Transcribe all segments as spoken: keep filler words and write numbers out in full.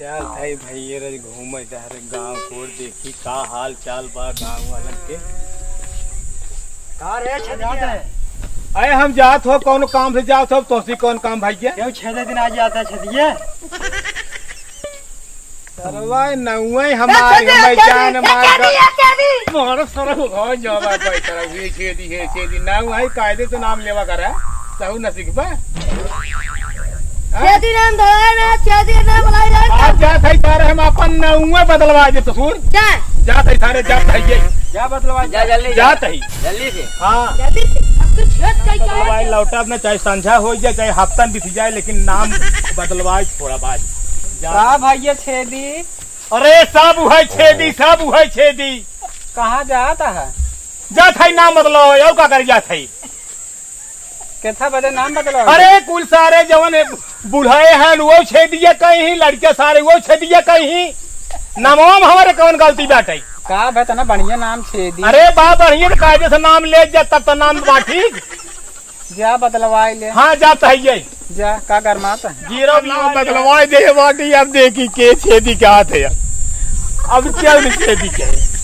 चल भाई, भाई, ये रही घूमे जा रहे गाँव को, देखी का हाल चाल बा गाँव वालन के। का रे छेदिया? अरे हम जात हो, कौन काम से जात हो, तोसी कौन काम भाई के? क्यों छेदे दिन आ जाता है छेदिया? सरवा नौवे हमार, ए, छेदी, हमार छेदी, जान मार छेदी, का। ए, छेदी। मारो सरवा हो जावा भाई, सरवा ये छेदी है, छेदी नौवे कायदे से नाम लेवा करा, सहू न सिखबा। छेदी नाम धराए ना, छेदी नाम लाई ना। आज जात है सारे हम अपन नौवे बदलवा दे ससुर। जा। जात है सारे, जात है ये। जा बदलवा, जा जल्दी जा। जात है। जल्दी से। हाँ। जल्दी से। अब तो छेद कई बदलवाए लौटा अपना, चाहे संझा हो जाए, चाहे हफ्ता बीत जाए, लेकिन नाम बदलवाए थोड़ा बाद। जा। का भैया छेदी? अरे सब उहै छेदी, सब उहै छेदी। कहाँ जात है? जात है नाम बदलवाए, और का कर जात है? केथा बदे नाम बदलवाए? अरे कुल सारे जवन बुढ़ाए हैं, वो छेदिया कहीं, लड़के सारे वो छेदिया कहीं। नामवा में हमारे कौन गलती बाटे? का बे, तना बढ़िया नाम छेदी। अरे बा बढ़िया, तो कायदे से नाम ले जा, तब तो नाम बा ठीक। जा बदलवाए ले। हाँ, जात है ये। जा, का गरमात है? गिरब नाम बदलवाए दे बाटी, अब देखी के छेदी के हाथ है। अब क्या भी छेदी के है?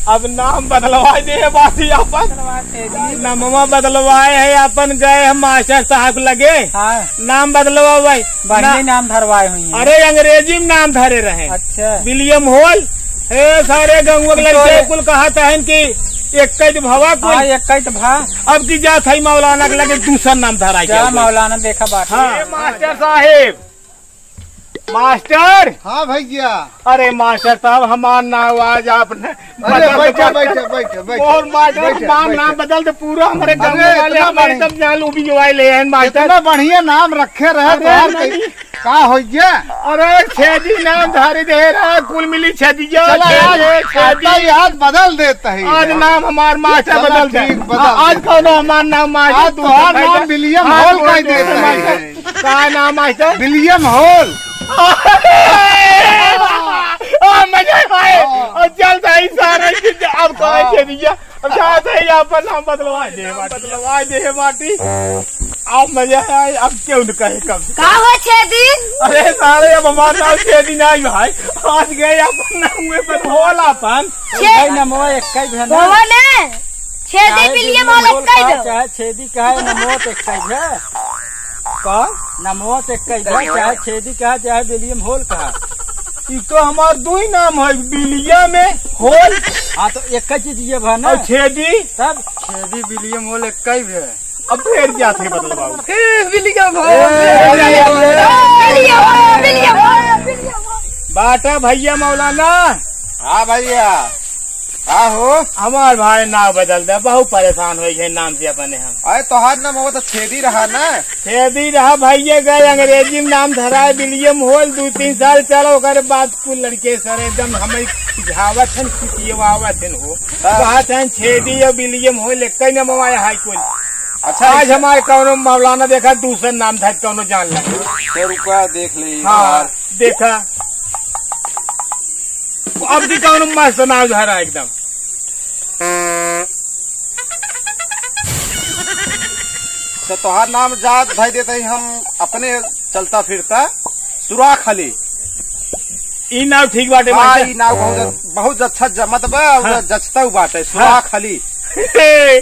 अब नाम बदलवाए दे बाटी अपन। बदलवा छेदी। नामवा बदलवाए है अपन, गए हम मास्टर साहब लगे। हाँ। नाम बदलवा भाई। बढ़िया ना- नाम धरवाए हुई हैं। अरे अंग्रेजी में नाम धरे रहे। अच्छा। William whole. ए सारे गंगुआ के तो लड़के कुल कहत हैं कि एक कैद भवा कुल। हाँ, एक कैद भा। अब की जात है मौलाना के लगे दूसर नाम धराई जा के। मौलाना देखा बात। हाँ। ए, मास्टर साहेब, मास्टर। हाँ भैया। अरे मास्टर साहब, हमार नाम आज आपने अरे बदल बैठा, दे। बैठा, बैठा, बैठा। और मास्टर बैठा, हमार बैठा। नाम बदल दे, पूरा हमारे अरे गाँव वाले इतना हमारे बढ़िया, सब जान उबी जवाई ले हैं मास्टर। इतना बढ़िया नाम रखे रहे अरे तोहार नहीं। कई-, का हो गया? अरे छेदी नाम धारी दे रहा, कुल मिली छेदिया, चला छेदी, आज, छेदी। आज बदल देता है आज यार। नाम हमार मास्टर चला बदल दे। ठीक, बदल आज दे। कौनो हमार नाम मास्टर आज तू तोहार बताई नाम दे। विलियम आज हॉल कौन का ही देता है? मास्टर? का नाम मास्टर? William hall. आ, मजा आए। हाँ। और चल भाई सारे की अब कहे हाँ। छेदिया। अब जात है, अपन नाम बदलवा दे, बदलवा दे बाटी। अब मजा आए, अब क्यों न कहे कब। का हो छेदी? अरे सारे, अब हमार नाम छेदी नहीं भाई, आज गए अपन नाम में बदलवा अपन। छे- भाई नमवा एक ही है ना? भवन है। छेदी चाहे विलियम विलियम हॉल हॉल एक ही कहा, दो। चाहे छेदी कहा, नमवा तो एक ही है। का? नमवा तो एक ही है, चाहे छेदी कहा, चाहे विलियम हॉल कहा। ई तो हमार दो ही नाम है, विलियम है, हॉल। हाँ, तो एक ही चीज ये भा ना। और छेदी? तब? छेदी विलियम हॉल एक ही है। अब फिर क्या थे बदल बाबू? ए, विलियम हॉल। ए, William Hall. William Hall, William Hall, William Hall. Bata भैया मौलाना। हाँ भैया। का हो? हमार भाई नाम बदल दे, बहुत परेशान हो गए नाम से अपने हम। अरे तोहार नाम वो तो छेदी रहा ना? छेदी रहा भैया, गए अंग्रेजी में नाम धराए विलियम होल, दो तीन साल चला, ओकर बाद कुल लड़के सर एकदम हमें खिझावत हन, खिसियवावत हन हो। हाँ। कहत हन छेदी और विलियम होल, एक ही नाम आया है कुल। अच्छा, आज अच्छा। हमारे कौनो मौलाना देखा, दूसर नाम धर कौनो जान लगा। तो रुका, देख ले हाँ, यार। देखा। अब की कौनो मस्त नाम धरा एकदम। तो तोहार नाम जात भाई देते ही हम अपने चलता फिरता सुराख अली। ई नाम ठीक बाटे हाँ, मास्टर। ई नाम बहुत, बहुत अच्छा ज-, मतलब, हाँ। जचता हुआ बाटे, हाँ। सुराख अली।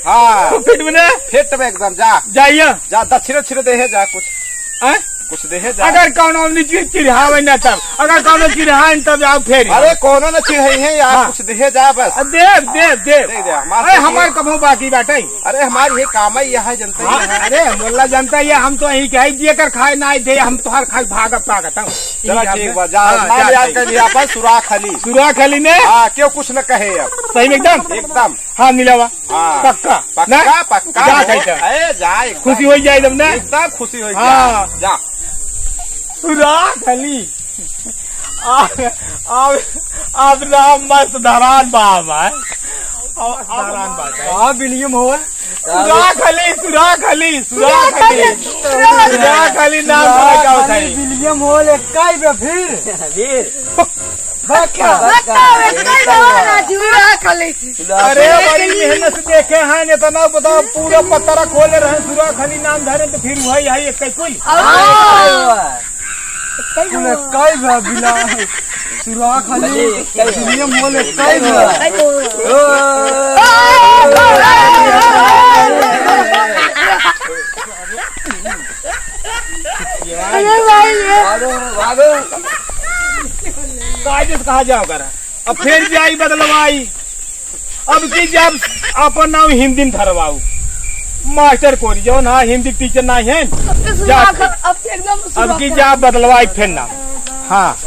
हाँ। फिट में ना? फिट में एकदम, जा। जाइए। जा, दक्षिण, दक्षिण देहे जा कुछ। हाँ? कुछ देहे जा। अगर कौनो आदमी चीज चिढ़ावे ना तब, अगर कौनो चिढ़ाए तब जाओ फेर। अरे, कौनो न चिढ़ाई है यार, हाँ। कुछ देहे जा बस। अब देव, देव, देव। दे दे, हमार अरे, से हमार कबहू बाकी बाटे। अरे, हमार ये काम है, यह जनता ही हाँ, है। अरे, मोल्ला जनता ये, हम तो यही कहे, जे कर खाए ना दे, हम तोहार खाए भागत भागत हम। चला, यही ठीक बात। बा, जा, हाँ, नाम जा, याद सही। कर लिया अपन, सुराख अली। सुराख अली ने? हाँ, क्यों कुछ न कहे अब। सही में एकदम? एकदम। हाँ, मिलावा। हाँ। पक्का। पक्का, ना? पक्का जा, हो। जा, जा। ए, जा, एकदम। खुशी हो जाए एकदम ना? एकदम खुशी हो हाँ। जाए। जा। सुराख अली। आ, आ, अब नाम मस्त धरान बाब है। अब, अब धरान बात है। हाँ, विलियम होल। सुराख अली, सुराख अली, सुराख अली। सुराख अली नाम सुराख का होता है। अली, विलियम होल, एक का ही बे फिर। फिर। बक्का। बक्का, बक्का, बक्का, बक्का। सुराख अली। अरे, बड़ी मेहनत से देखे हैं, इतना बताओ, पूरा पतरा खोले रहे, सुराख अली नाम धरे, तो फिर वही है, एक कुल। हाँ। कुल एक्कै भा बिला। सुराख अली, बिलियम होल एक्कै भा। अरे भाई रे। भागो, भागो। कायदे से कहाँ जाओ करा? अब फिर जाई बदलवाई। अब की जब अपन नाम हिंदी में धरवाऊ। मास्टर कोरी जौन, हाँ, हिंदी के टीचर नाहीं है। अब तो जा। सुराख, अब तो एकदम अब की सुराख। जा बदलवाई फिर नाम। हाँ।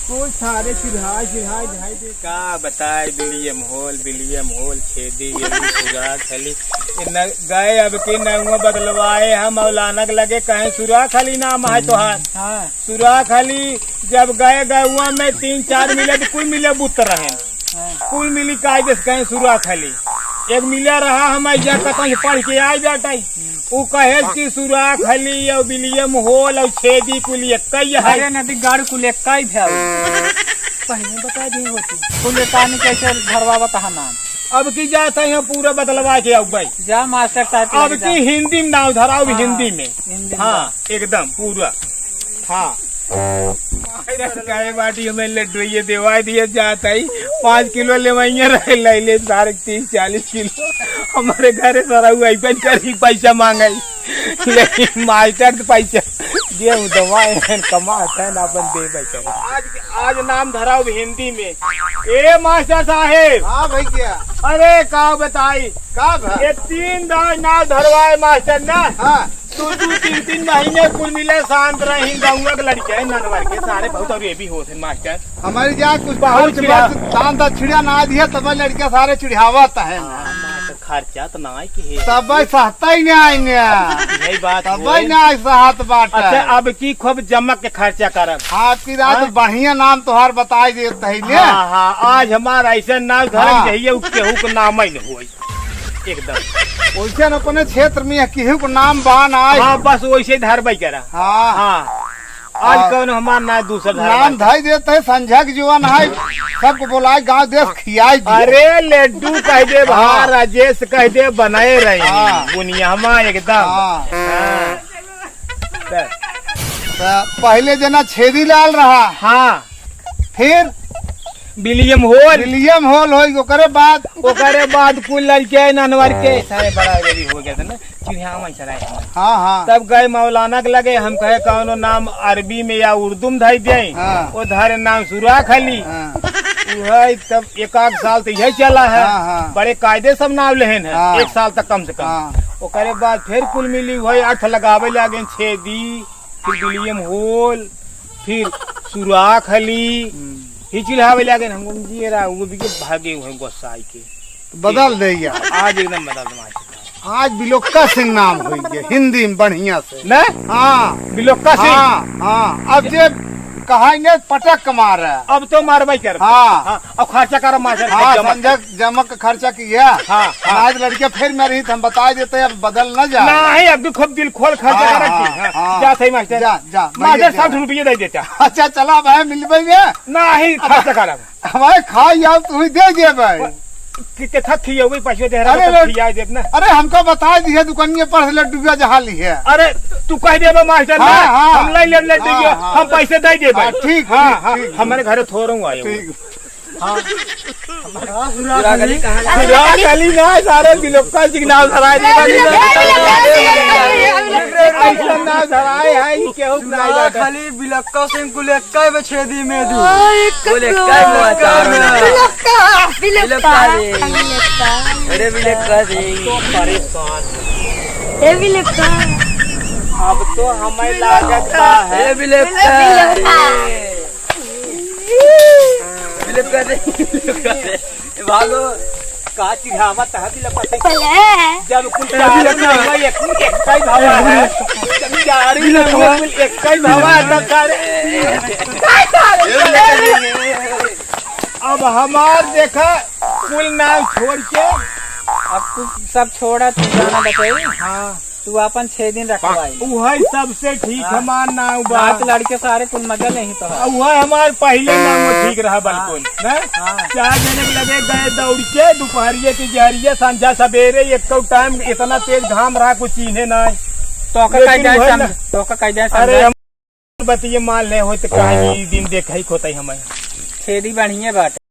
कोई सारे चिढ़ाई, चिढ़ाई, ढाई दे। का बताए, बिलियम होल, बिलियम होल, छेदी, ये भी सुराख अली। ये न गए अब की नौवा बदलवाए, हम मौलाना के लगे कहें सुराख अली नाम है तोहार। हाँ। सुराख अली जब गए गौवा में तीन चार मिले तो कुल मिले बुत रहेन। हाँ। कुल मिली कायदे से कहें सुराख अली। एक मिला रहा हम जा कतई से पढ़ के आए जाता ही। उ कहे कि सुराख अली और बिलियम होल और छेदी कुल एक्कै है। अरे नदी गाड़ कुल एक्कै भ्याऊ। पहले बता दी होती। कुल एकानी कैसे धरवावत है नाम। अब की जात है हम पूरा बदलवा के आऊ भाई। जा मास्टर साहब के अब लगे जा। की हिंदी में नाम धराओ, हाँ, हिंदी में। हिंदी में हाँ, जा। एकदम पूरा। हाँ। मास्टर कहे बाटी हमें लड्डू ये देवाई दिए जात है, पाँच किलो लेवइया रहे, ले ले सारे तीस चालीस किलो। हमारे घरे सारा हुआ ऐसा करी पैसा मांगे, लेकिन मास्टर तो पैसा दे, दवाई है, कमात है ना, अपन दे पैसा। आज, आज नाम धराओ हिंदी में। ए मास्टर साहेब। हाँ भैया। अरे का बताई, का भा? ये तीन दाई नाम धरवाए मास्टर ना। हाँ। दो, दो, तीन, तीन महीने कुल मिले शांत रही, गौवा के लड़के हैं, ननवर के, सारे बहुत और ये भी होत हैं मास्टर। हमारी जा कुछ बहुत खर्च किया। बर्च, दान दक्षिणा ना दिया, तब लड़के सारे चिढ़ावत हैं। हाँ, मास्टर, खर्चा तो ना आए कि है। तब सहता ही ना आएंगे। यही बात तब हुए। ना सहत बात अच्छा, है। अब की खूब जमक के खर्चा करब। हाँ, की रात हाँ? बढ़िया नाम तोहार बताई देत है ने। हाँ, हाँ, आज हमारा ऐसा नाम धरम हाँ। चाहिए, उ केहू के नाम ही न होई। एकदम। वैसे न अपने क्षेत्र में केहू को नाम बा ना आए। हाँ, बस वैसे धरबै करा। हाँ। हाँ। आज हाँ। कौन हमार ना दूसर धरम नाम है। धई देत है, संझा के जुआन है, सबको बोलाए, गाँव देश खियाई दिए। अरे लड्डू कह दे, हाँ। भा राजेश कह दे, बनाए रहे। हाँ। बुनियामा एकदम। हाँ। हाँ। त त पहले जना छेदी लाल रहा। हाँ। फिर? William whole. विलियम होल होई, ओकरे बाद? ओकरे बाद कुल लड़के ननवर के, सारे बड़ा देरी हो गया था ना, चिढ़ियावा में चला गया। हाँ, हाँ। तब गए मौलाना के लगे, हम कहे कौनो नाम अरबी में या उर्दू में धई दें। हाँ। वो धरे नाम सुराख अली। हाँ। वह तब एक आध साल तो यही चला है। हाँ, हाँ। बड़े कायदे सब नाम लेहन है, हाँ। एक साल तक कम से कम। हाँ। ओकरे बाद फिर कुल मिली वही अर्थ लगावे लागे, छेदी, फिर विलियम होल, फिर सुराख अली, हम्म। ही चिल्हावे लागे, हम कहे, "जी रा, वो भी के भागे हुए गोसाई के।" बदल दे यार। आज एकदम बदल दे मास्टर। आज बिलोक्का सिंह नाम होई गए, हिंदी में बढ़िया से। ना? हाँ। बिलोक्का सिंह? हाँ, हाँ। अब जे कहाई ने पटक के मारे। अब तो मारबे कर। हाँ। हाँ, अब खर्चा कर मास्टर, हाँ, जमक। संजय जमक खर्चा किया। हाँ, हाँ। आज लड़के फिर में रही, हम बता देते, अब बदल न जा। नहीं, अब भी खूब दिल खोल खर्चा हाँ, कर रखी। हाँ, हाँ, हाँ। जा सही मास्टर। जा, जा, मास्टर भैया, साठ जा। रुपये दे देता। अच्छा, चला भाई, मिलबे में। नहीं, अब खर्चा करब। हमारे खाई आओ, तू ही दे दे भाई। कि-, कितना खियाओगे, पैसे दे रहा अरे तो रे, खिया देब ना। अरे, हमको बता दिए, दुकानिया पर से लड्डू का जहाँ ली है। अरे, तू कह देबे मास्टर हाँ, ना, हाँ। हम लाई लेब लड्डू हाँ, के, हाँ। हम पैसे दे देबे। हाँ, ठीक, हाँ, ठीक, हाँ, ठीक। हमारे घरे थोड़ा हूँ आयो। ठीक। हाँ। सुराख अली कहाँ है? सुराख अली ना, सारे बिलोक्का सिंह नाम धराए दे। ऐसा नाम धराए है, ये केहू नाम सुराख बाटे। अली बिलोक्का सिंह कुल एक्कै बे छेदी में दी। कुल एक्कै बे। बिलोक्का, बिलोक्का, बिलोक्का। अरे बिलोक्का सिंह। तो परेशान। ए बिलोक्का। अब तो हमें लागत बा है। ए बिलोक्का। बिलोक्का। बिलोक्का दे, बिलोक्का दे। भागो। का चिढ़ावत है बिलोक्का से? पहले। जब कुल चारों में एक, एक ही भावा है। जब चारों में कुल एक ही भावा है, तब सारे। अब हमार देखा, कुल नाम छोड़ के। अब तू सब छोड़ा, तू गाना बताई। हाँ। तू अपन छह दिन रखवाई। उहै सबसे ठीक हाँ। हमार नाम बा। रात लड़के सारे कुल मजा नहीं तो है। आ, उहै हमार पहिले नाम वो ठीक रहा हाँ। बलकुल, ना? हाँ। चार जने के लगे गए दौड़ के, दोपहरिया की जहरिया, संझा सबेरे, एक तो टाइम इतना तेज घाम रहा, कुछ चीन्हे ना। तो का लेकिन कह जाए उहै सम-, ना। तो का कह जाए अरे समझा। हम बतिये मान ले होई त काहे ई दिन देखई खोतई हमें। खेती बढ़िया बाटे।